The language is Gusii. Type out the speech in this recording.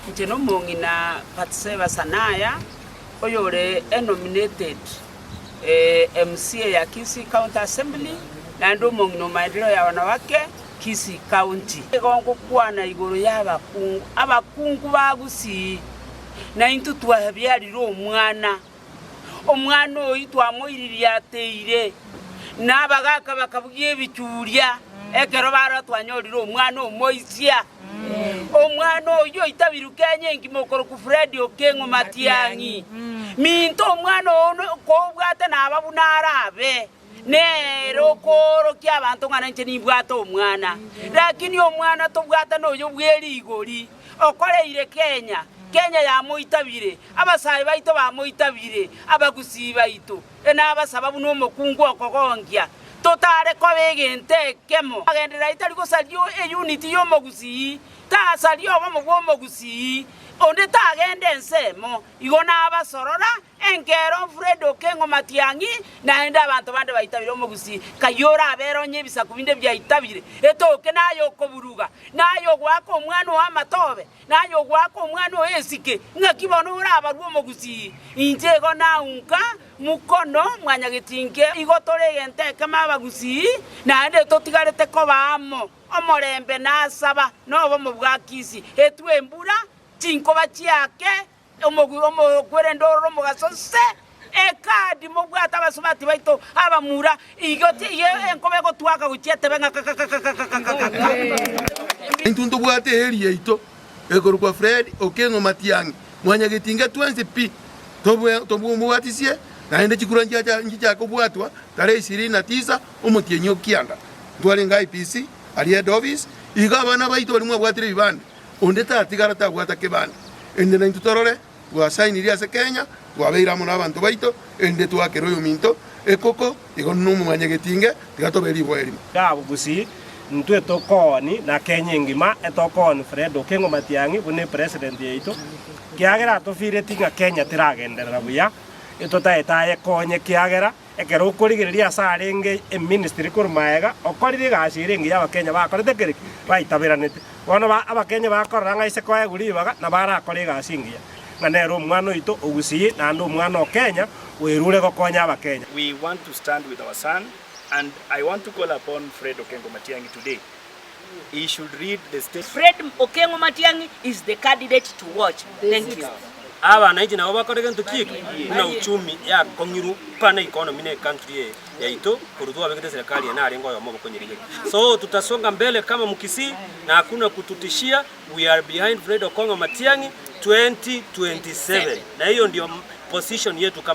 Inche nomong'ina Batseba Sanaya, oyore enominated MCA ya Kisii County Assembly, naende omong'ina o maendeleo ya wanawake Kisii County. Nigo ngokwana igoro y'abakungu, abakungu ba Gusii, na intwe twabiarire omwana. Omwana oyio twamoiririateire, na abagaaka bakabugia ebichuria ekero barora twanyorire omwana omoisia. Omwana oyio oitabirwe Kenya engima okorokwa Fred Okeng'o Matiang'i. Minto omwana oo kobwate naba buna arabe, nere okoorokia abanto ng'a ninche nimbwate omwana. Lakini omwana tobwate noyo bw'erigori, okoreire Kenya, Kenya yamoitabire, abasae baito bamoitabire, abagusii baito. Nabasaba buna omokungu okogonkia, totare koba egento ekemo. Agenderera tari gosaria eunity y'omogusii, tasaria obomo bw'omogusii, onde tagenda ensemo. Igo nabasorora enkero Fred Okeng'o Matiang'i naende abanto bande baitabire omogusii, kayio orabere onye ebisaku binde biaitabire, etoke naye okoburuga, naye ogoaka omwana oo amatobe, Naye ogoaka omwana oye esike, ng'aki bono orabarwe omogusii? Inche igo naunka mokono mwanyagetinge, igo tore egento ekemo abagusii, naende totigarete koba amo. Omorembe nasaba nobomo bwa Kisii, etwe embura, chinkoba chiake, Omokwerende ororo omogaso se ekadi mobwate abasubati baito abamura igo igo enkoba egotwaka gochia etebe ng'a kakakakakakakaka. Intwe ntobwate eeri yaito ekorokwa Fred Okeng'o Matiang'i, mwanyagetinga twensi pi tobwatisie naende chikura nchichake kobwatwa tarehe 29 omotienyi o kianda. Ntwarenge IEBC aria head office, igo abana baito baria mwabwatire ebibande Onde tatigara tabwata kebande, erinde naintwe torore twasainirie ase Kenya, twabeire amo nabanto baito, erinde twakere oyominto ekoko, igo nomwanyagetinge, tiga tobe riboa erimo. Iga Gusii ntwe tokooni na Kenya engima etokooni Fred Okengo Matiang'i buna epresident yaito kiagera atofireti ng'a Kenya teragenderera buya etotaete ayekonye kiagera Ekero okorigereria ase arenge eministry korwa magega, okorire egasi ere engiya Abakenya bakorete kere ki? Baitaberanete. Bono ba Abakenya bakorora ng'a ase koegwa ribaga nabo arakore egasi engiya, ng'a nere omwana oito o Gusii naende omwana o Kenya oerure gokonya Abakenya. We want to stand with our son and I want to call upon Fred Okengo Matiang'i today he should read the state. Fred Okengo Matiang'i is the candidate to watch. Thank you. Abananchi nabo bakore gento ki eke? Buna uchumi yakong'irwe mpaka economy ne ecountry eye yaito korwa twabegete eserekari eye narenge oyomo obokonyerigeria. So tutasonga mbele kama Mkisii na hakuna kututishia we are behind Fred Okong'o Matiang'i 2027 na hiyo ndio position yetu kama.